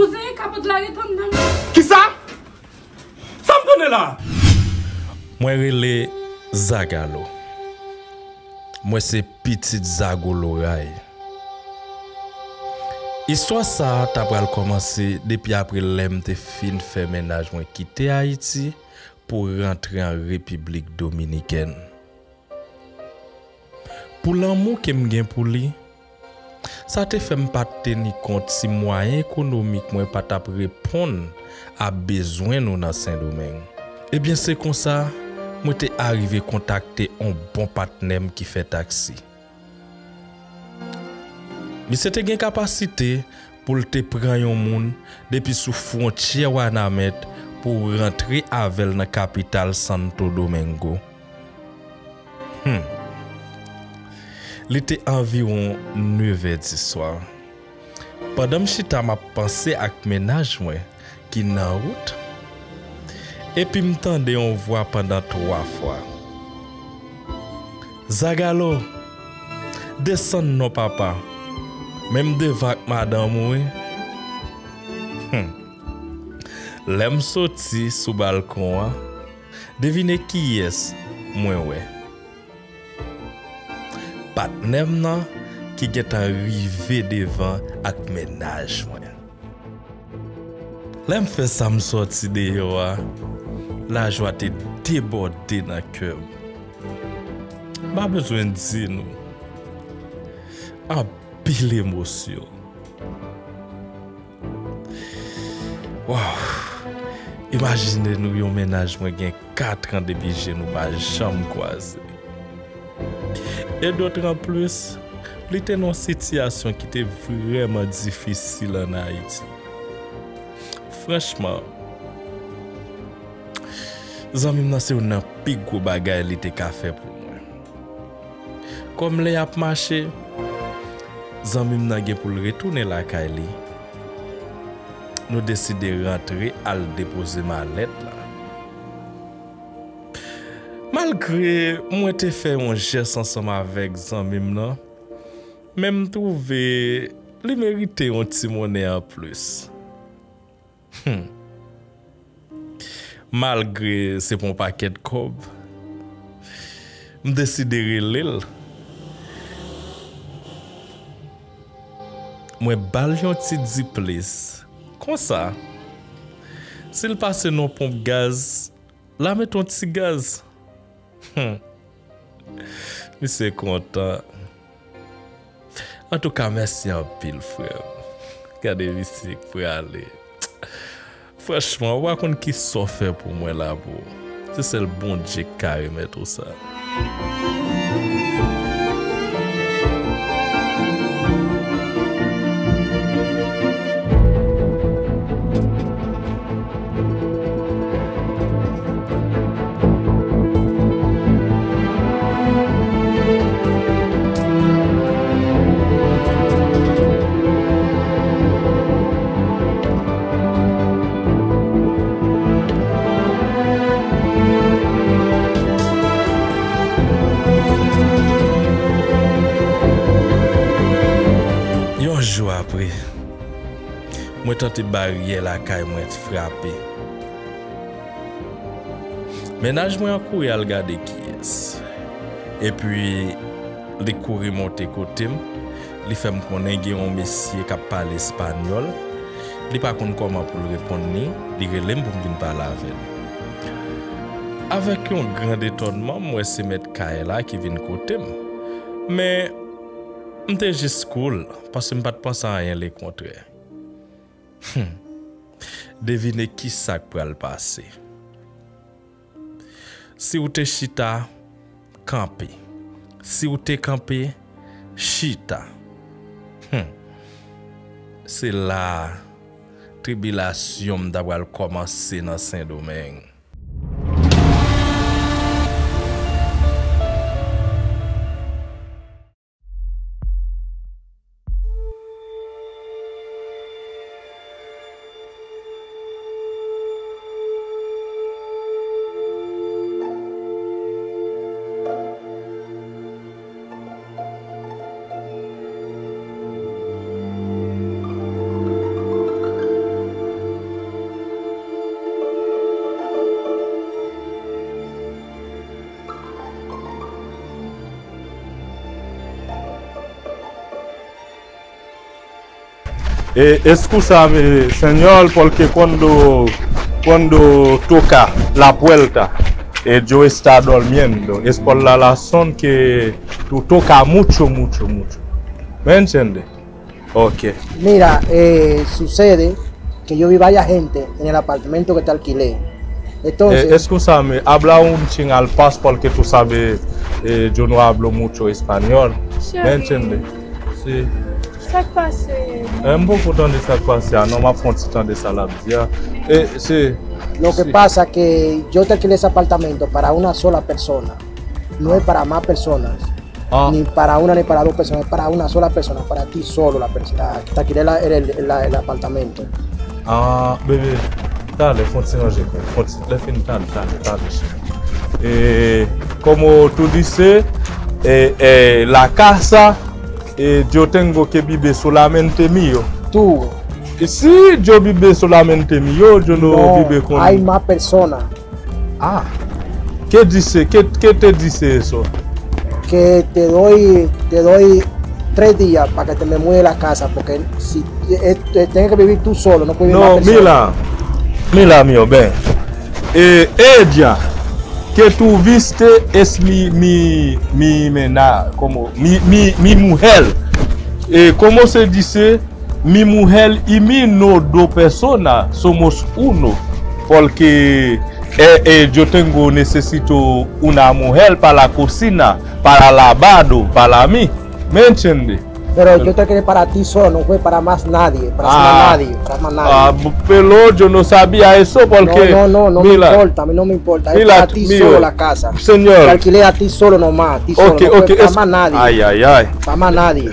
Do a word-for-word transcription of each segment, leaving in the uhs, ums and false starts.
Kouzen, kapòt la ret anndan. Kisa? Sa m tande la? Mwen rele Zagalo. Mwen se pitit Zago Loray. Istwa sa a ta pral kòmanse depi apre lè m te fin fè mennaj mwen kite Ayiti pou rantre an Repiblik Dominikèn. Pou lanmou ke m gen pou li, sa te fè m pa t teni kont si mwayen ekonomik mwen pa t ap reponn a bezwen nou nan Sendomeng. Ebyen, se konsa, mwen te arive kontakte on bon patnè m ki fè taksi. Misye te gen kapasite pou l te pran yon moun depi sou fwontyè Wanament pou rantre avè l nan kapital Santo Domingo. Hmm. Li te anviwon nevè di swa. Pandan m chita m ap panse ak mennaj mwen ki nan wout, epi m tande yon vwa pandan twa fwa. Zagalo, desann non papa. Men m devan ak madanm ou, wi. Hmm. Lè m soti sou balkon an, devine kiyès mwen wè. Patnè m nan ki gentan rive devan ak mennaj mwen. Lè m fè sa m sòti deyò a, lajwa te debòde nan kè m. M pa bezwen di nou. Anpil emosyon. Waw! Imajine nou yon mennaj mwen gen kat an depi je nou pa janm kwaze. E dotranplis, li te nan yon sitiyasyon ki te vrèman difisil ann Ayiti. Franchman, zanmi m nan se youn nan pi gwo bagay li te ka fè pou mwen. Kòm lè y ap mache, zanmi m nan gen pou l retounen lakay li. Nou deside rantre al depoze malèt la. Malgre mwen te fè yon jès ansanm avèk zanmi m nan, men m twouve li merite yon ti monnen anplis. Hmm. Malgre se pa yon pakèt kòb, m deside rele l. Mwen ba l yon ti diplis. Konsa, si l pase nan ponp gaz, l a met yon ti gaz. Hmm. Misye kontan. Antouka, mèsi anpil, frè m. Gade misye k prale. Franchman, ou pa konn kisa w fè pou mwen la, bro. Se sèl Bondye k ka remèt ou sa. Yon jou apre, mwen tande baryè lakay mwen frape. Mennaj mwen an kouri al gade kiyès. Epi, li kouri monte kote m. Li fè m konnen gen yon mesye k ap pale espanyòl. Li pa konn kòman pou l reponn li. Li rele m pou m vin pale avè l. Avèk yon gran etònman, m wè se mèt kay la ki vin kote m. Men, m te jis cool, paske m pa t panse a anyen lekontrè. Hmm. Devine kisa k pral pase. Si w te chita, kanpe. Si w te kanpe, chita. Hmm. Se la a tribilasyon m ta pral kòmanse nan Sendomeng. E escúchame, señor, porque cuando, cuando toca la puerta, eh, yo está durmiendo. Es por la razón que tú toca mucho, mucho, mucho. ¿Me entiendes? Ok. Mira, eh, sucede que yo vi varias gente en el apartamento que te alquilé. Entonces, Eh, escúchame, habla un chin al pas porque tú sabes, eh, yo no hablo mucho español. ¿Me entiendes? Sí. Sa k pase? Eh, m poko tande sa k pase a, non, m ap fè yon ti tande sa l ap di a. Eh, sí. Lo que pasa que yo te alquilé ese apartamento para una sola persona, no es para más personas, Ah. Ni para una ni para dos personas, es para una sola persona, para ti solo la persona. Te alquilé la- el, el- la- el apartamento. Ah, bebe, talè, fè yon ti ranje kò, fè yon ti, lè fini, talè, talè, talè, cheri. Eh, como tú dices, eh, eh, la casa, eh, yo tengo que vivir solamente mío. Tú, Y si yo vive solamente mío, yo no, no, vive con... Hay más personas. Ah, ¿qué dice? ¿Qué, qué te dice eso? Que te doy, te doy tres días para que te me mude la casa, porque si eh, eh, tienes que vivir tú solo, no puedes vivir No, más personas. Mira, mira, mío, ven. Eh, ella que tuviste es mi, mi, mi mena, como, mi, mi, mi mujer. Eh, ¿cómo se dice? Mi mujer y mi no dos personas, somos uno. Porque eh, eh, yo tengo, necesito una mujer para la cocina, para lavado, para mí. ¿Me entiendes? Pero yo te alquilé para ti solo, no fue para más nadie, para Ah. más nadie, para más nadie. Ah, pero yo no sabía eso porque... No, no, no, no me Mira, importa, a mí no me importa. Es Mira, para ti mío, solo la casa. Señor. Te alquilé a ti solo nomás, a ti solo, Ok, no fue ok, para es- más nadie. Ay, ay, ay. Para más nadie.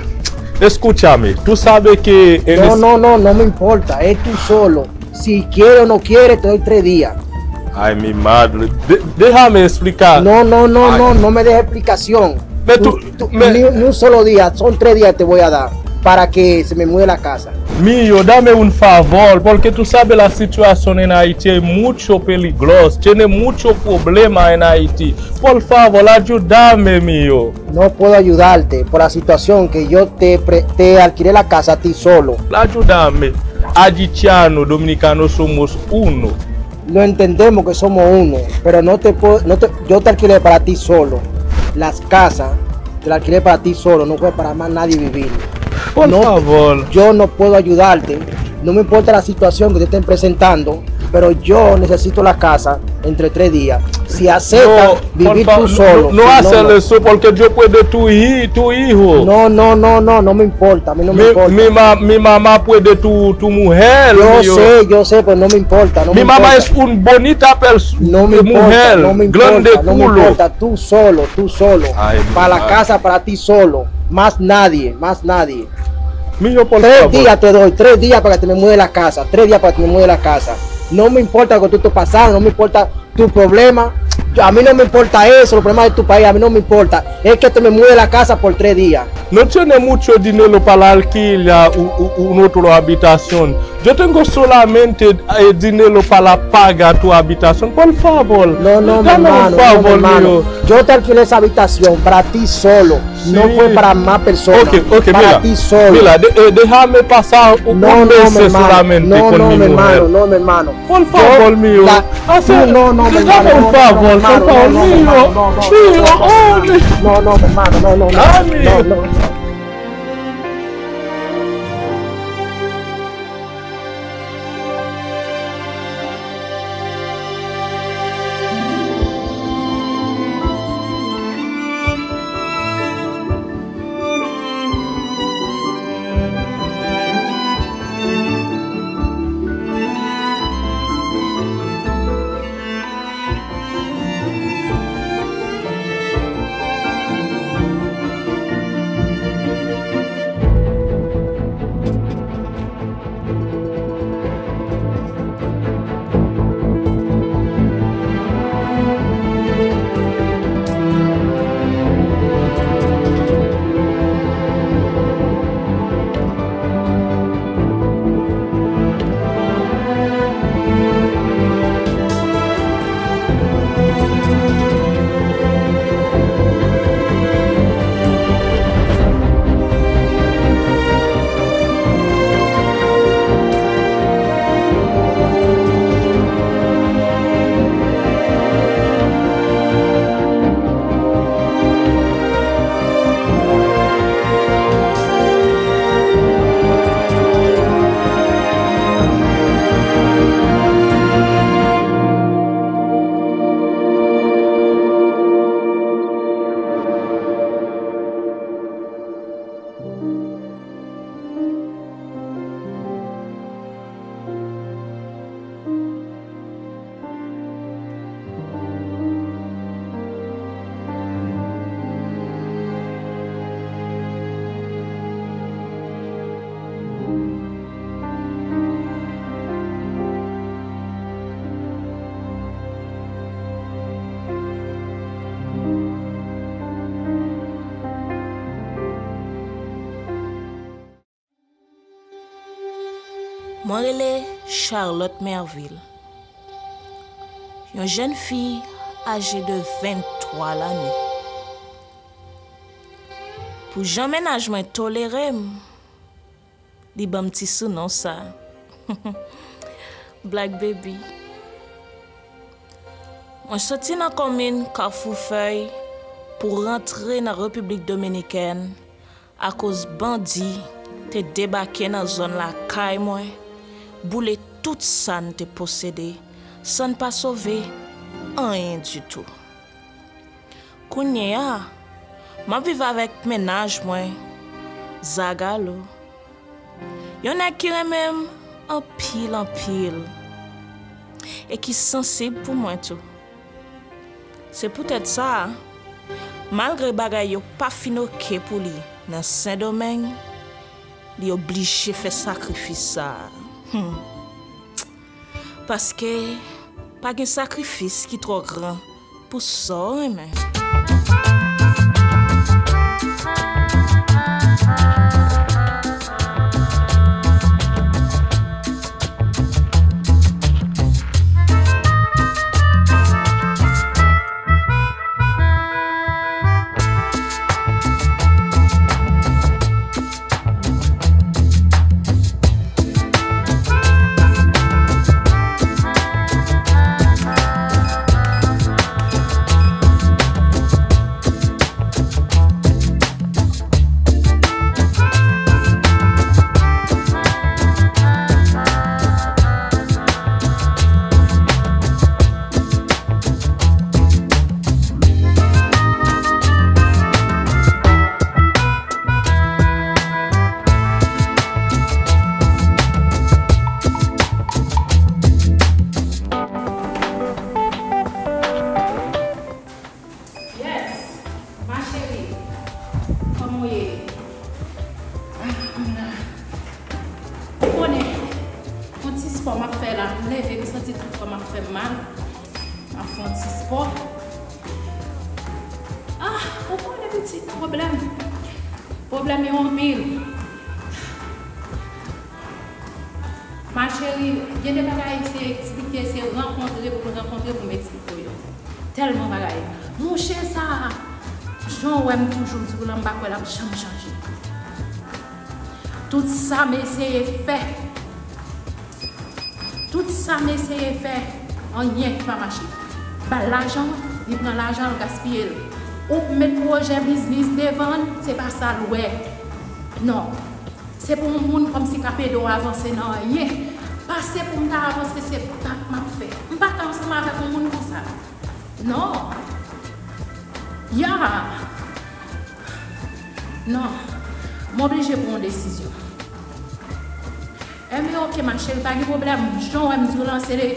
Escúchame, tú sabes que en No, es- no, no, no me importa, es tú solo. Si quiere o no quiere, te doy tres días. Ay, mi madre. De- déjame explicar. No, no, no, Ay. no, no me dejes explicación. Pero tú, Tú- me- ni, ni un solo día, son tres días te voy a dar para que se me mude la casa. Mío, dame un favor, porque tú sabes la situación en Haití es mucho peligrosa, tiene mucho problema en Haití. Por favor, ayúdame, mío. No puedo ayudarte por la situación que yo te, pre- te alquilé la casa a ti solo. Ayúdame. Haitiano, dominicano somos uno. Lo entendemos que somos uno, pero no te, puedo- no te, yo te alquilé para ti solo. Las casas, te la alquilé para ti solo, no fue para más nadie vivir. Por No, favor. Yo no puedo ayudarte. No me importa la situación que te estén presentando, pero yo necesito la casa entre tres días. Si aceptas No, por vivir favor, tú solo, no, no si hacer no, eso porque yo puedo tu, hi- tu hijo. No, no, no, no, no me importa, a mí no me Mi, importa. mi, ma- mi mamá puede tu, tu mujer. Yo mío. sé, yo sé, pero no me importa, no Mi me mamá importa. Es un bonita persona, No me importa, mujer, no me grande importa, no me culo. Importa, tú solo, tú solo. Ay, mi Para la madre. Casa, para ti solo. Más nadie, más nadie. Mío, por Tres favor. Días te doy, tres días para que te me mude la casa, tres días para que te me mude la casa. No me importa lo que tú estés pasando, no me importa tu problema. Yo- a mí no me importa eso, los problemas de tu país, a mí no me importa. Es que te me mude la casa por tres días. No tiene mucho dinero para alquilar u- u- un otro habitación. Yo tengo solamente eh, dinero para pagar tu habitación. Por favor. No, no, mi Dame hermano, un no, mi favor, hermano. mío. Yo te alquilé esa habitación para ti solo, no Sí. fue para más personas. Ok, ok, Para mira. Ti solo. Mira, de- eh, déjame pasar un, No, un no, mi mes hermano. Solamente No, con no, mi mi mujer. Hermano, no, mi hermano. Por favor, mío. La- Hacer- no, no, mi Dame hermano, un no, favor, no, por hermano, favor, no, no, mío. hermano, no, no, Mío, no, no, hombre. No, no, mi hermano, no, no, no, Ay, mío. no, no. Mwen rele Charlotte Merville, yon jèn fi aje de venntwa lane. Pou jan mennaj mwen tolere m, li ban m ti sounon sa. Black Baby. Mwen soti nan komin Kafou Fèy pou rantre nan Repiblik Dominikèn akoz bandi te debake nan zòn lakay mwen, boule tout sa n te posede, san n pa sove anyen ditou. Kounye a, m ap viv avèk mennaj mwen, Zagalo, yon nèg ki renmen m anpil, anpil, e ki sansib pou mwen tou. Se poutèt sa, malgre bagay yo pa fin oke pou li nan Sendomeng, li oblije fè sakrifis sa a. Hmm. Paske pa gen sakrifis ki twò gran pou sa w renmen. Yes, ma chérie, kòman w ye? Ah, m la. Ou konnen, yon ti spò m ap fè la, m leve, m santi tout kò m ap fè m mal. M ap fè yon ti spò. Ah, ou konnen pitit, pwoblèm. Pwoblèm yo anpil. Ma chérie, gen de bagay se eksplike, se rankontre pou m rankontre pou m eksplike w yo. Tèlman bagay. Monchè sa, jan w wè m toujou di w lan, m pa kwè l ap janm chanje. Tout sa m eseye fè, tout sa m eseye fè, anyen ki pa mache. Ba l lajan, li pran lajan, l gaspiye l. Ou met pwojè biznis devan l, se pa sa l wè. Non. Se pou yon moun kòmsi k ap ede w avanse nan anyen. Pase pou m ta avanse, se bak m ap fè. M pa ka ansanm avèk yon moun konsa. Non. Ya. Non. M oblije pran yon desizyon. Enben, oke, ma chérie, pa gen pwoblèm. Jan w wè m di w lan, se de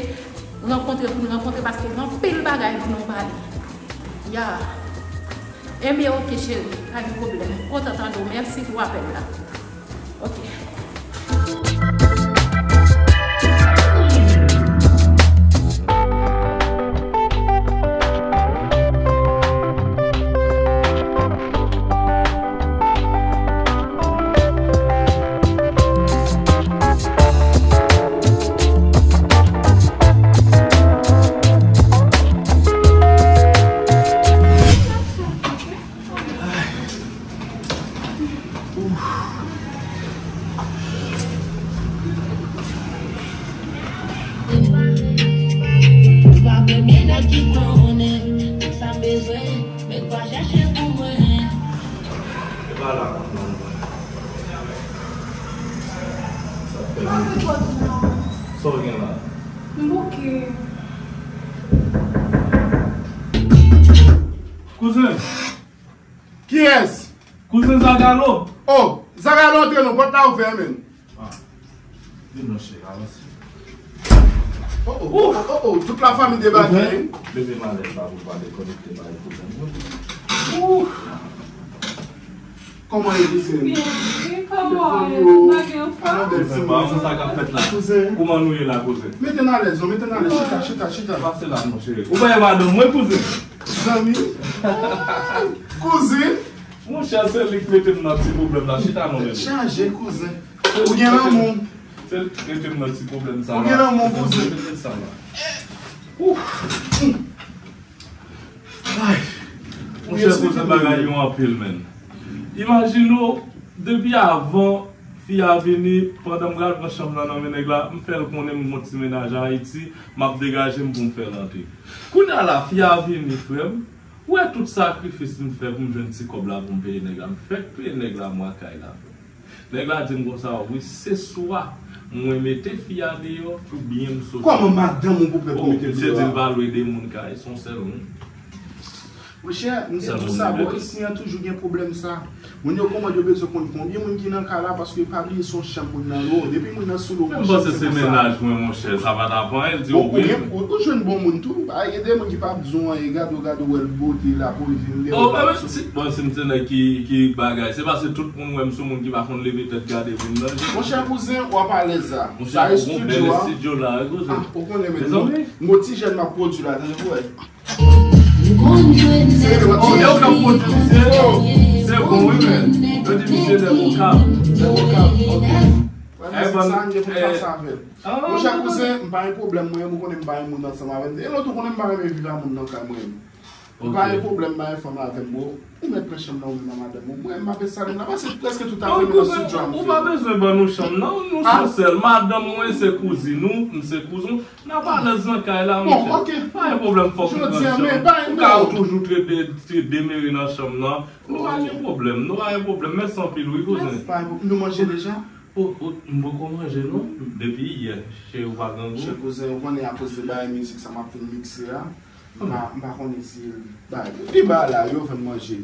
rankontre pou n rankontre, paske gen anpil bagay pou nou pale. Ya. Enben, oke, cheri, pa gen pwoblèm. M kontan tande w. Mèsi pou apèl la. Oke. Ou pa premye nèg ki konnen sa m bezwen, men pa chèche pou mwen. E pa la, non. Sa fè. Sa w gen la? M bouke. Kouzen. Kiyès? Kouzen Zagalo. Oh, Zagalo, antre non, pòt la ouvè, men. Ah. Vin non, cheri, avanse. Oh, oh, oh, oh, tout la fanmi debake. Kouzen, leve malèt la pou l pa dekonekte bay kouzen. Ouh. Kòman ye, kouzen? Byen, e kòman w ye? Bagay anfòm? Kouzen, pa konn sa k ap fèt la. Kouzen. Kouman nou ye la, kouzen? Mete n alèz, non, mete n alèz. Chita, chita, chita. Pase la, mon cheri. Ou pa wè madanm mwen, kouzen? Zanmi. Kouzen. Monchè, se li k mete m nan ti pwoblèm la. Chita non, bebe. Chaje, kouzen. Ou gen lanmou. Rete m nan ti pwoblèm sa la. Ou gen nan mon kouzen. Rete sa la. Ouf. Ay. Monchè, kouzen, bagay yo anpil, menn. Imajine w, depi avan fi a vini, pandan m pral pran chanm nan nan men nèg la, m fè l konnen m gon ti mennaj Ayiti, m ap degaje m pou m fè l antre. Kounye a la, fi a vini, frè m, ou wè tout sakrifis m fè pou m jwenn ti kòb la pou m peye nèg la, m fèk peye nèg la mwa kay la, frè m. Nèg la di m konsa, wi, se swa mwen mete fi a deyò, oubyen m soti. Kòman madanm ou pou prè pou mete l deyò? Misye di l pa lwe de moun kay, se yon sèl moun. Monchè, m te di w sa, bò isi an toujou gen pwoblèm sa. Moun yo kòmanse yo bezwen konn konbyen moun ki nan kay la, paske pa bliye se yon chanm moun nan lwe. Depi moun nan sou lwe, monchè, se konsa. Mwen panse se mennaj mwen, monchè, sa pa t ap anyen, l di w wi. Ou jwenn bon moun tou, pa gen de moun ki p ap di w anyen, gade w, gade w, wè l bote la, pou l vin lè w la. Bon, si m se nèg ki, ki bagay, se paske tout moun wè m se yon moun ki pa konn leve tèt gade moun nan. Monchè kouzen, w ap alèz la. Sa estidyo a. Estidyo la, wi, kouzen. Ah, ou konnen, men, m gon ti jèn m ap pwodui la, tande pou wè. Se yo k ap pwodui, se, se bon, wi, men. Yo di misye nèg Okap. Nèg Okap, ok. Wè, men se sa, m gen pou m pase avè l. Monchè kouzen, m pa gen pwoblèm, mwen, ou konnen m pa gen moun ansanm avè m. E lòt, ou konnen m pa renmen viv a moun nan kay mwen. M pa gen pwoblèm, m pa gen fanm avè m, bro. Ou mèt pran chanm nan, ou menm a madanm ou. Mwen, m ap enstale m la, paske prèske tout aprèmidi nan estidyo a m fè. Ou pa bezwen ban nou chanm nan, nou se yon sèl. Madanm mwen se kouzin ou, m se kouzin w. N ap alèz nan kay la, monchè. Bon, ok. Pa gen pwoblèm, fòk nou pran chanm. Ou ka toujou trete, trete demere nan chanm nan. Nou pa gen pwoblèm, nou pa gen pwoblèm. Mèsi anpil, wi, kouzen. Nou manje deja? O, o, m poko manje, non. Depi yè, cheri, ou pa grangou? Chè kouzen, ou konnen akoz de bagay mizik sa m ap fin mikse a. M pa, m pa konnen si l bay. Pi ba la, yo fè m manje.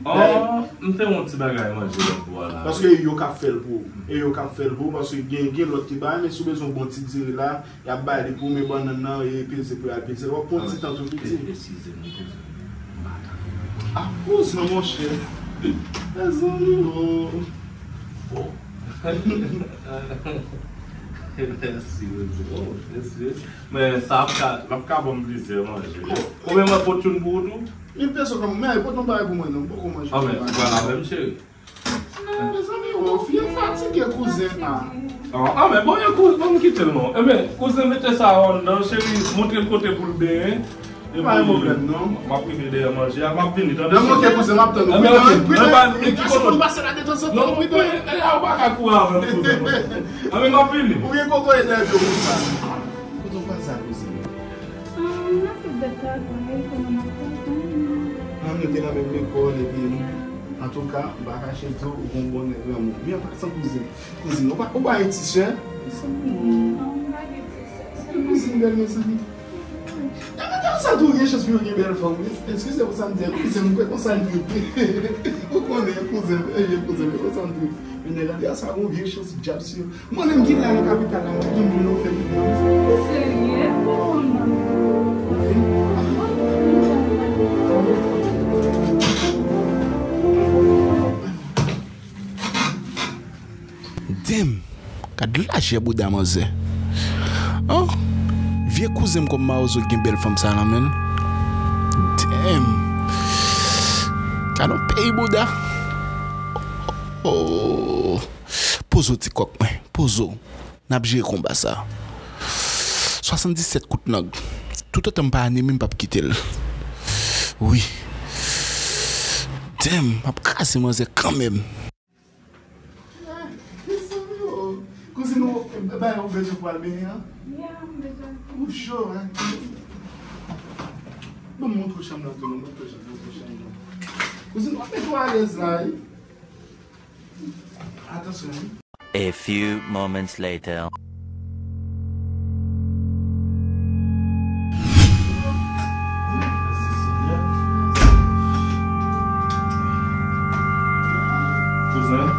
Oh, m te yon ti bagay manje lòt bò a la. Paske e yo k ap fè l pou ou. E yo k ap fè l pou ou, paske gen, gen lòt ki bay, men si w bezwen yon bon ti diri la, y ap bay li pou ou, men bannann nan, e peze pou y al peze l. W ap pran yon ti tan tou piti. Eskize m, kouzen. M pa ta. Ah, kouzen, monchè. Mezanmi, oh. Oh. Mèsi, Rodrigo. Oh, mèsi. Men sa ap ka, l ap ka ban m plizyè manje. Ou menm, mwen pot youn pou ou tou? Mil peso kanmenm, men pote yon bagay pou mwen non, m poko manje. Ah, men, ou pral avè m, cheri? Non, mezanmi, oh, fi an fatige, kouzen, ah. Ah, ah, men bon, yon kou, bon, m kite l non. Enben, kouzen, mete sa anndan, cheri, montre l kote pou l benyen. Pa gen pwoblèm non. M ap rive dèyè manje a, m ap vini, tande. Enben, ok, kouzen, m ap tann ou. Enben, ok. Pridan, enben, pridan. Gason konn pase la detanzantan, non, pridan. E la, ou pa ka kouri avè m, kouzen. Enben, m ap vini. Ou gen kokoye dèyè pye w konsa. Kote w pase a, kouzen? Ah, nan tout bèt la, kouzen, kouman n ap fè? Ah, nou te nan menm lekòl, epi, antouka, m pa kache di w, ou gon bonnè granmoun. Men an pasan, kouzen, kouzen, ou pa, ou pa gen ti sè? Non, m pa gen ti sè. Kouzin bèl, mezanmi. Sa tou gen chans pou yo gen bèl fanm, wi. Eskize pou sa m di a, wi, se m kwè konsa l ye. Ou konnen, kouzen, e, kouzen, men konsa m di. Men nèg la di a sa gon vye chans dyab si yo. Mwen menm ki la nan kapital la, mwen gen moun yo fè videyo. Ou serye? Ou konn nan. Wi. Damn! Gad lajè bouda manzè. Oh, vye kouzen m kòm mawozo ki gen bèl fanm sa nan men l. Damn! Gad yon peyi bouda. Oh, pozo ti kòk mwen, pozo. N ap jere konba sa. Swasanndisèt kout lang. Toutotan m pa anemi, m p ap kite l. Wi. Damn, m ap kraze manzè kanmenm. Mezanmi, oh. Kouzin, ou, e, bay, ou bezwen pou al benyen an? Ya, m bezwen. Ou cho, en? Bon, montre w chanm nan tou, non, montre w chanm, montre w chanm nan. Kouzin, w ap mete w alèz la, wi. Atansyon, wi. A few moments later. Kouzen.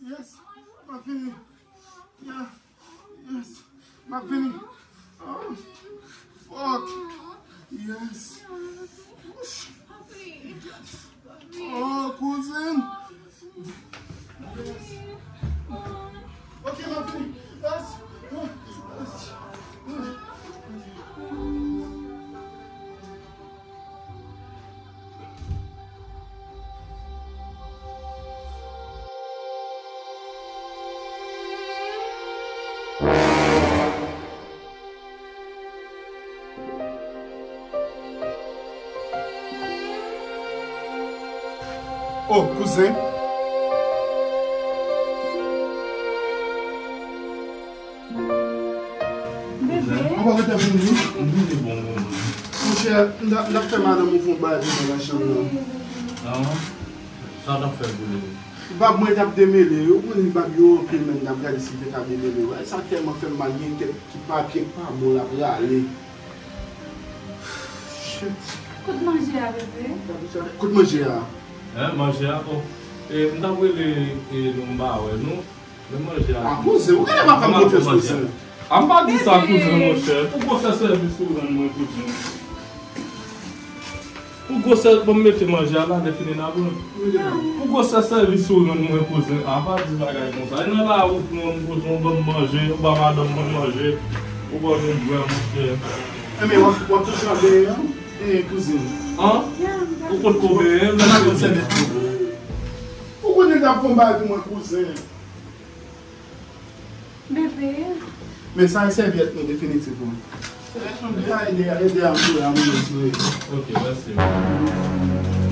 Yes, m ap vini. Yeah, yes, m ap vini. Oh, fuck. Yes. Wouch. Oh, kouzen. Yes. Oh, kouzen. Bebe. Ou pa gentan vini? M vini, bon, bon. Monchè, m t ap, m t ap fè madanm ou fè yon bagay pou mwen nan chanm nan. Ah, sa w t ap fè pou li? Bab mwen t ap demele. Ou konnen bab yo anpil, men m t ap gade si m te ka demele. Bagay sa tèlman fè m mal, gen kèk ti papye k pa bon, l ap rale. Shit. Kote manje a, bebe? Kote manje a? Hein, manje a? Oh. E, m t ap rele, e, nou m pa wè nou. Men manje a. Ah, kouzen, ou genlè pa fè m konfyans, kouzen. A, m pa di sa, kouzen, monchè. Pou gwosè sèvis ou rann mwen, kouzen. Pou gwosè, bon, m mete manje a la, lè fini n a pran. Pou gwosè sèvis ou rann mwen, kouzen. A, pa di bagay konsa. E nan lawout nou an, kouzen, ou ban m manje, ou ba madanm mwen manje, ou ban nou bwè, monchè. Enben, w ap, w ap toujou ap benyen an? E, kouzen. An? Ou potko benyen, m nan sèvis. Ou konnen l t ap fè yon bagay pou mwen, kouzen. Bebe. Men sa e sèvyèt nou definitivman. Sa ede, ede a m tou, a m tou. Ok, mèsi.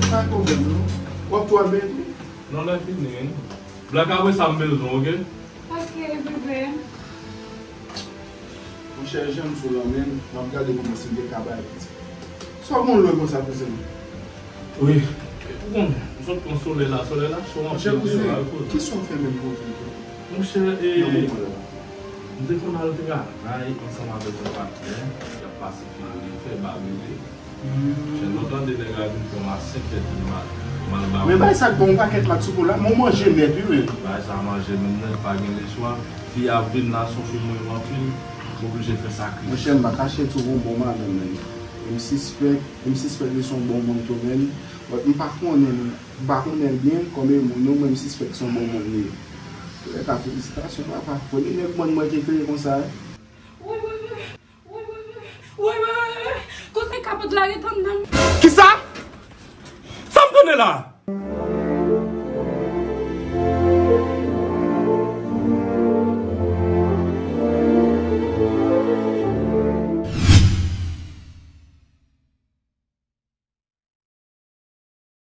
Pa gen pwoblèm, non. W ap tou al benyen tou? Non, lè fini. Black, apre sa m bezwen, ok? Ok, bebe. Monchè, jan m sou lan men, m ap gade pou mwen si m te ka bay piti. Sa w gen lwen konsa, kouzen? Wi. Ou konnen, m sot pran solèy la, solèy la cho anpil. Monchè, kouzen, kisa w fè menm pou w vin kote? Monchè, e, nan moman la, m te konn al travay ansanm avèk yon patnè, y ap pase fini fè babele. Monchè, lè w tande nèg la vin pran m a senk è di maten, m al ba. Men bagay sa k ban w pakèt mak sou po la, men w manje nèt, wi, men. Bagay sa manje menm nèt, pa gen lechwa. Fi a vin la, se yon fi m renmen anpil, m oblije fè sakrifi. Monchè, m pa kache tou, gon bon madanm, men. E m sispèk, e m sispèk li se yon bon moun tou, men. But m pa konnen, m pa konnen l byen, kòm e moun, non, men m sispèk se yon bon moun li ye. Antouka, felisitasyon, papa. Premye nèg mòn mwen te kreye konsa, wi. Woy, woy, woy, woy. Woy, woy, woy, woy. Kote kapòt la ret anndan? Kisa? Sa m tande la?